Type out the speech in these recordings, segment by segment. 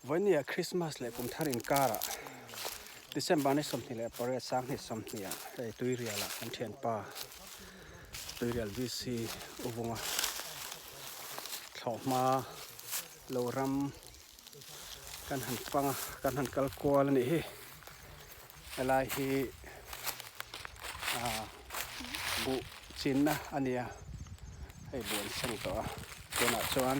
Vawinia Christmas leh kum thar inkarah December ni 28 sanghnih 20 ah hei Tuirial ah kan thianpa Tuirial VC u vunga thlawhhma lo ram kan han pang a kan han kal kual a nih hi helai hi ah buh chinna a ni a hei buh an seng tawh a tunah chuan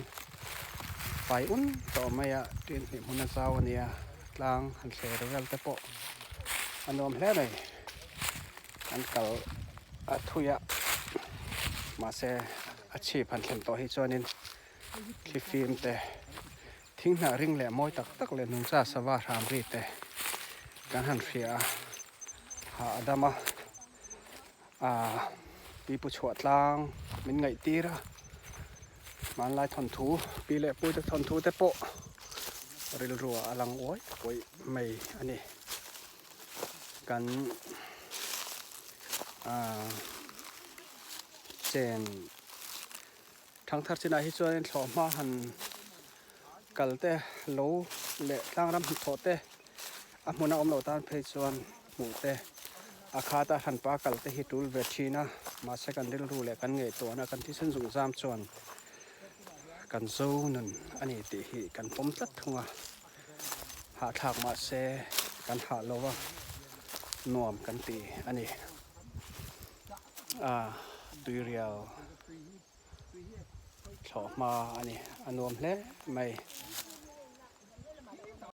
fai un tawh mai a tin hnih hmun a zau a nia tlang han thler vel te pawh a nuam hle mai an kal a thui a mahse a chhip han thlen tawh hi chuanin thlifim te thing hnah ring leh mawi tak tak leh nungcha sava hram ri te kan han hria a hah a dam a ah pipu chhuah tlang min ngaih tir a hmanlai thawnthu pi leh pu te thawnthu te pawh rilru ah a lang uai uai mai a ni kan ah chen. Thangthar chinah hi chuanin thlawhhma han kal te lo leh tlangram hnathawh te a hmuna awm loh tan phei chuan hmuh te a khat a hranpa kal te hi tul ve thin a mahse kan rilru leh kan ngaihtuahna kan thisen zung zam chuan kan zo nun a ni tih hi kan pawm tlat thung a hahthlak mahse kan hah lo a nuam kan ti a ni a tuirial. Thlawh hma a ni a nuam hle mai.